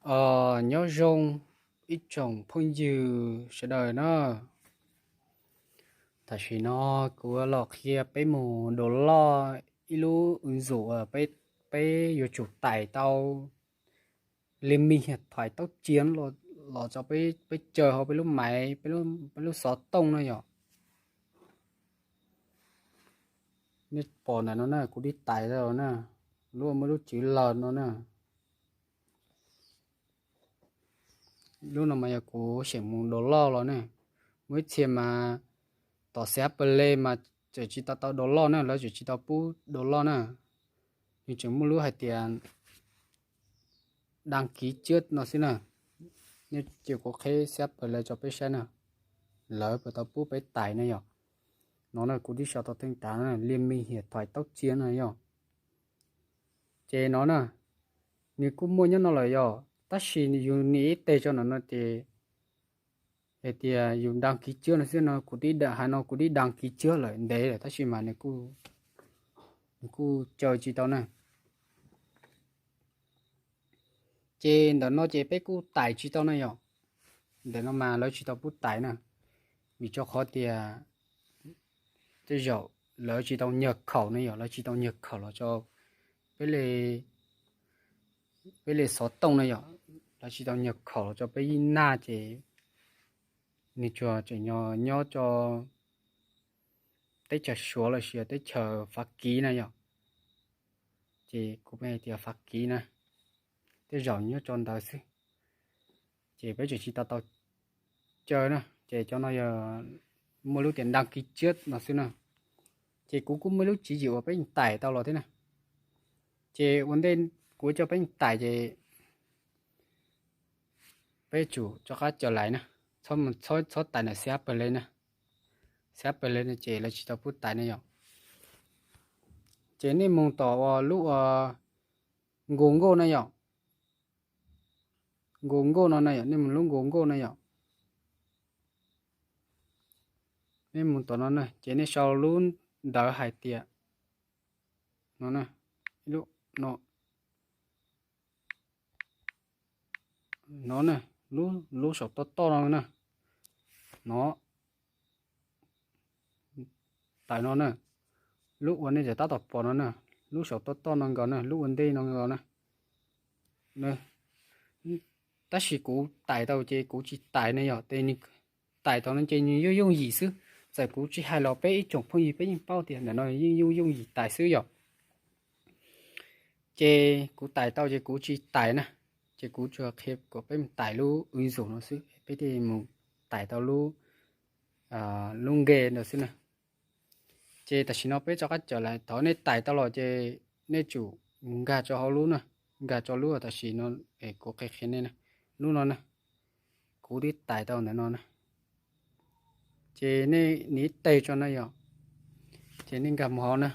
Os, nyob zoo ib tsoom phooj ywg sawv daws na. Tam sim no kuv los qhia peb mus download ib lub ứng dụng uas peb yuav tsum tải tau Liên minh hiện thoại tốc chiến los tso peb, peb caw hauv peb lub máy, peb lub xov tooj na yom. Nej pom ntawm no na, kuv twb tải tau na, lub muaj lub chữ L no na. Lub no mas yog kuv xyeem mus download los ne. Muaj ib txhia mas tom xav Play mas tseem tsis tau tau download na, lawv tseem tsis tau pub download na. Nws tseem muaj lub hais tias đăng ký trước no xwb na. Nej cia kuv qhib xav Play tso peb saib na, lawv puas tau pub peb tải na yom. No na, kuv twb sau tau theej tav Liên minh hiện thoại tốc chiến no yom. Ces no na, nws kuj muaj nyob no lawm yom, tab sis yus nias ib teg tso ntawm no ces hais tias yus đăng ký trước no xwb no, kuv twb hais no kuv twb đăng ký trước lawm ntev lawm, tab sis mas nws kuj caw tsis tau na. Ces ntawm no ces peb kuj tải tsis tau na yom. Ntawm no mas lawv tsis tau pub tải na, vim rau qhov tias tej zaum lawv tsis tau nhập khẩu na yom, lawv tsis tau nhập khẩu los tso peb li, peb li xov tooj na yom, lawv tsis tau nhập khẩu los tso peb ib naj ces nws tsuas tseem nyob, nyob tso teb chaws Suav lossis teb chaws Fab Kis na yom. Ces kuv pheej hais tias Fab Kis na, tej zaum nyob tso ntawd xwb. Ces peb tseem tsis tau tau caw na, ces cov no yog muaj lub tias đăng ký trước no xwb na. Ces kuv kuj muaj lub tswv yim uas peb tải tau los thiab na. Ces ua ntej kuv coj peb tải ces peb tsum rov qab caw lais na, txhob, txhob tải ntawm xav Play na. Xav Play no ces lawv tsis tau pub tải na yom. Ces nej mus tom uas lub uas Google na yom. Google no na yom, nej mus lub Google na yom. Nej mus tom no na ces nej sau lub ntawv hais tias no na, ib lub no, no na, lub, lub saum toj toj no na, no, tawm no na, lub uas nej tab tom pom no na, lub saum toj toj no nkaus na, lub ua ntej no nkaus na. Tab sis kuv tải tau ces kuv tsis tải na yom, ces nws tải tau no ces nws yooj yooj yim xwb. Txawm kuv tsis hais los peb ib tsoom phooj ywg peb yeej paub tias ntawm no yeej yooj yooj yim tải xwb yom. Ces kuv tải tau ces kuv tsis tải na, ces kuv tsuas qhia kom peb mus tải lub ứng dụng no xwb, peb thiaj mus tải tau lub, lub nqe ntawd xwb na. Ces tam sim no peb rov qab caw lais, thaum nej tải tau los ces nej tsum nkag rau hauv lub na, nkag rau lub tam sim no es kuv qhia qhia nej na, lub no na, kuv twb tải tau ntawm no na. Ces nej nias ib teg tso na yom, ces nej nkag mus hauv na.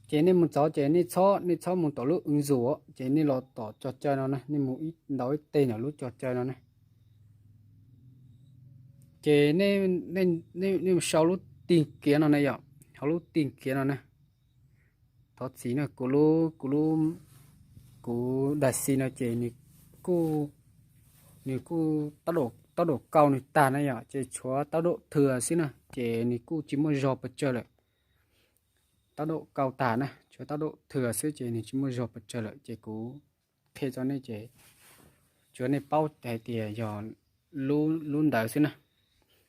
Ces nej mus txog ces nej txhob, nej txhob mus tom lub ứng dụng, ces nej los tom trò chơi no na, nej mus ib, ntaus ib teg ntawm lub trò chơi no na. Ces nej mus sau lub tìm kiếm no na yom, hauv lub tìm kiếm no na. Thov txim na, kuv lub, kuv lub, kuv đài xì no ces nws kuj, nws kuj tốc độ cao nws tag na yom, ces tshuav tốc độ thừa xwb na, ces nws kuj tsis muaj zog pes tsawg lawm. Tốc độ cao tag na, tshuav tốc độ thừa xwb ces nws tsis muaj zog pes tsawg lawm, ces kuv qhia rau nej ces tsuav nej paub hais tias yog lub ntawd xwb na.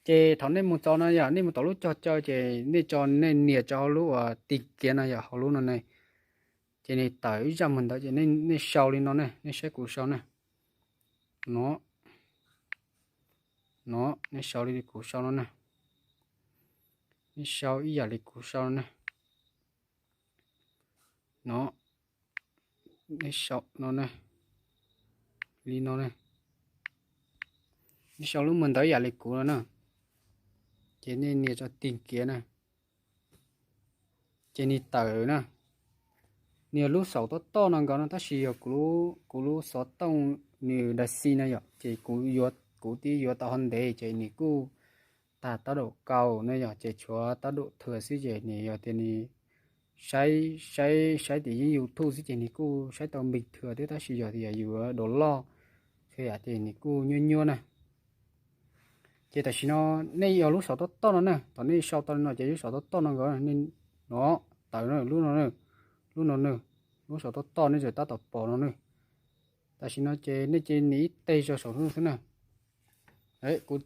Ces thaum nej mus txog no yom, nej mus tom lub trò chơi ces nej tso, nej nias rau hauv lub uas tìm kiếm no yom, hauv lub no ne. Ces nws tawm ib zaj mus ntawd ces nej sau li no ne, nej saib kuv sau na. No, no, nej sau li kuv sau no na. Nej sau ib yam li kuv sau no na. No, nej sau no na, li no na. Nej sau lub mus ntawd ib yam li kuv no na. Ces nej nias rau tìm kiếm na. Ces nws tawm na. Nws yog lub saum toj toj no nkaus no, tab sis yog kuv lub xov tooj nws đài xì no yom, ces kuv, kuv twb yuav tau ho ntev ces nws kuj tag tốc độ cao na yom, ces tshuav tốc độ thừa xwb ces nws yog tias nws saib saib saib tim yeeb YouTube xwb ces nws kuj saib tau bình thường thiab, tab sis yog tias yus download ces nws kuj nyuaj nyuaj na. Ces tam sim no nej yog lub saum toj toj no na, thaum nej sau tau li no ces lub saum toj toj no nkaus, nej no, tawm no, lub no, lub no, lub saum toj toj nej tseem tab tom pom no na. Tam sim no ces nej cia li nias ib teg rau saum no xwb na. Kuv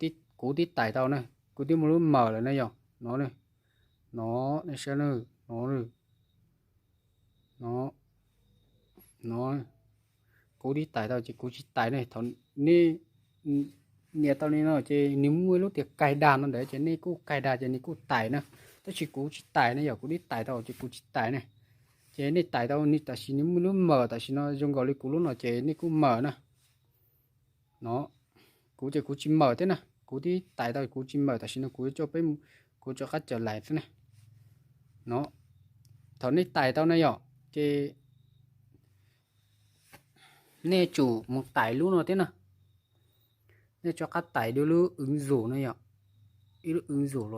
twb tais tau na, kuv twb muaj lub mawm lawm na yom, no, no, nej saib na, no, no, no, kuv twb tais tau ces kuv tsis tais ne. Thaum nej nias tau li no ces nws muaj ib lub tias cài đặt no ntawd ces nej kuj cài đặt ces nws kuj tais na, tab sis kuv tsis tais ne, yog kuv twb tais tau ces kuv tsis tais ne. Ces nej tais tau, tam sim nws muaj lub mawm, tam sim no zoo nkaus li kuv lub no ces nej kuj mawm na. No, kuv ces kuv tsis mawm thiab na, kuv twb tais tau kuv tsis mawm, tam sim no kuv coj peb, kuv rov qab cawm lais xwb na. No, thaum nej tais tau na yom, ces nej tsum mus tais lub no thiab na. Nej rov qab tais dua lub ứng dụng no yom, ib lub ứng dụng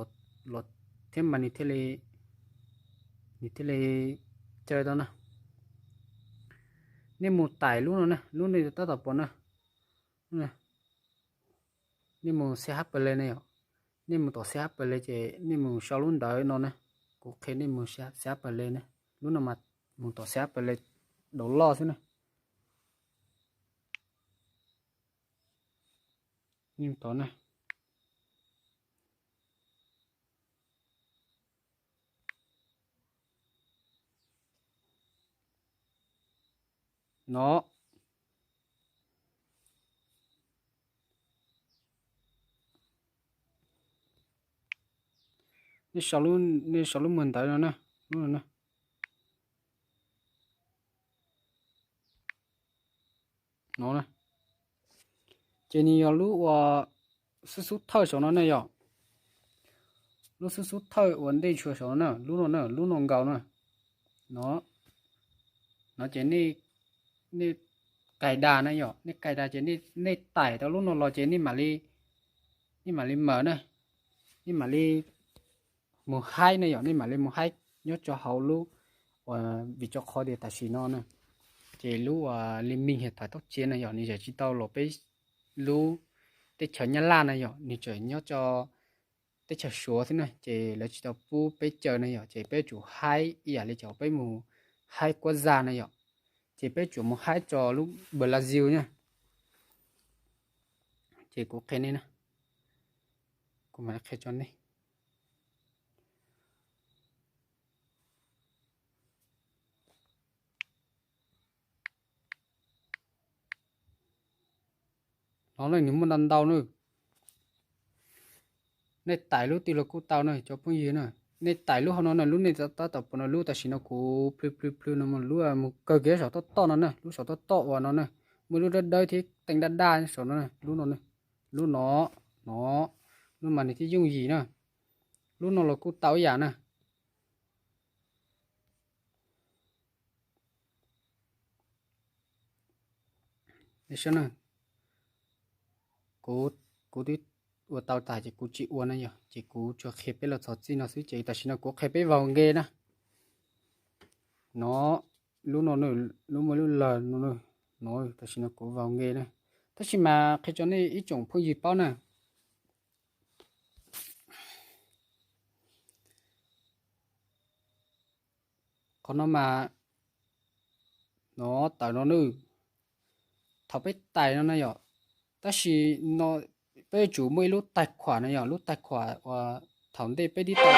los thiab mas nws thiaj li, nws thiaj li caw tau na. Nej mus tais lub no na, lub nej tab tom pom na. Nej mus CH Play ne yom, nej mus tom CH Play ces nej mus sau lub ntawv no na. Kuv qhia nej mus CH Play na, lub no mas mus tom CH Play download xwb na. Tod na. No, nej sau lub, nej sau lub mug ntawv no na, lub no na. No, ces nws yog lub uas xub xub thawj saum no na yom. Lub xub xub thawj uas ntej tshua saum no na, lub no na, lub no nkaus na. No, no ces nej cài đặt na yom, nej cài đặt ces nej tais tau lub no los ces nej mam li, nej mam li mawm na, nej mam li mus haib na yom, nej mam li mus haib nyob rau hauv lub uas, vim rau qhov tias tam sim no na, ces lub uas Liên minh Hiện tại tốc chiến na yom, nws tseem tsis tau los peb lub teb chaws Nyab Laj na yom, nws tseem nyob rau teb chaws Suav xwb na, ces lawv tsis tau pub peb caw na yom, ces peb tsum haib ib yam li cov peb mus haib quốc gia na yom, ces peb tsum mus haib rau lub Brazil na. Ces kuv qhia nej na, kuv mam li qhia rau nej. No na, nws muaj ntau ntau na. Nej tais lub twg los kuj tau na cov phooj ywg na. Nej tais lub hauv no na, lub nej tab tom pom no, lub tam sim no kuv plhws plhws plhws no mus, lub mus kawg kiag saum toj toj no na, lub saum toj toj uas no na, muaj lub dawb dawb thiab teej daj daj saum no, lub no, lub no, no, lub mas nws thiaj yooj yim na. Lub no los kuj tau ib yam na. Kuv, kuv twb ua tau tas ces kuv tsis ua na yom, ces kuv tsuas qhia peb los txog txij no xwb, ces tam sim no kuv qhia peb vào game na. No, lub no, lub muaj lub lawg no, no, tam sim no kuv vào game na. Tab sis mas qhia rau nej ib tsoom phooj ywg paub na. Qhov no mas, no, tawm no na, thaum peb tais no na yom, tab sis no peb yuav tsum muaj ib lub tài khoản no yom, lub tài khoản uas thaum ntej peb twb tau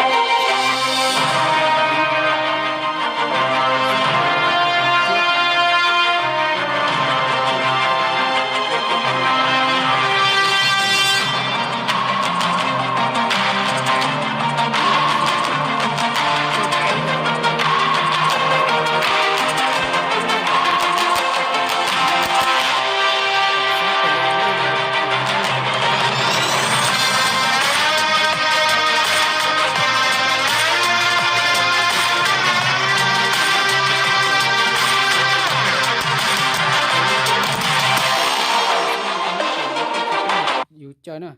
yus caw na.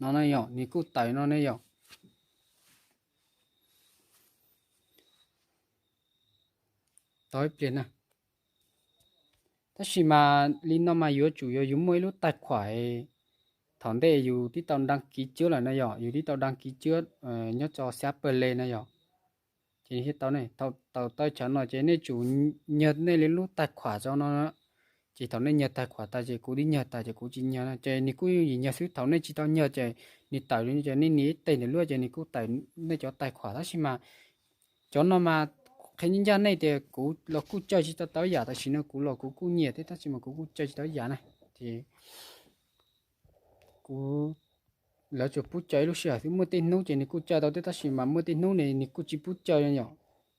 no na yom, nws kuj tawm no ne yom. Tau ib pliag na. Tab sis mas li no mas yuav tsum yog yus muaj ib lub taij khuam thaum ntej yus twb tau daj kis tswb lawm na yom, yus twb tau daj kis tswb nyob rau xab pawg le na yom. Ces tau ne, thaum tau tawm tsam no ces nej tsum nyag nej li lub taij khuam rau no. Ces thaum nej nyag taij khuam tas ces kuv twb nyag tas ces kuv tsis nyag na, ces nws kuj yim nyag xwb. Thaum nej tsis tau nyag ces nws tawm li ces nej nias ib teg ntawm lub ces nws kuj tawm nej cov taij khuam. Tab sis mas cov no mas qhia ncaj ncaj nej tias kuv los kuj caw tsis tau tau yam, tam sim no kuv los kuv kuj nyiam thiab tab sis mas kuv kuj caw tsis tau yam na. Ces kuv, lawv tsuas pub caw ib lub sij hawm xwb, muaj tej hnub ces nws kuj caw tau thiab tab sis mas muaj tej hnub ne nws kuj tsis pub caw yom.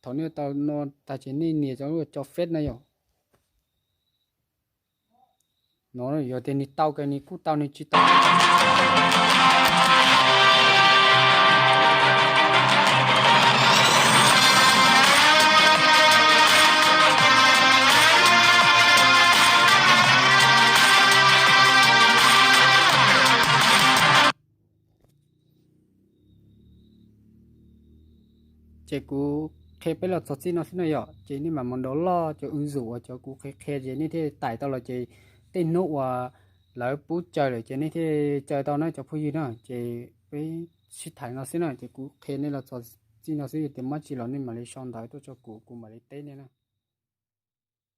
Thaum nej tau no tas ces nej nias rau lub cho feb na yom. No yog tias nws tau ces nws kuj tau, nws tsis tau Ces kuv qhia peb los txog txij no xwb no yom, ces nej mam mus download cov wb zum uas cov kuv qhia qhia ces nej thiaj tais tau los ces tej hnub uas lawv pub caw lawm ces nej thiaj caw tau na cov phooj ywg na. Ces peb sib tham no xwb na, ces kuv qhia nej los txog txij no xwb, yog tias muaj tsi los nej mam li sau ntawv tuaj rau kuv, kuv mam li teb nej na.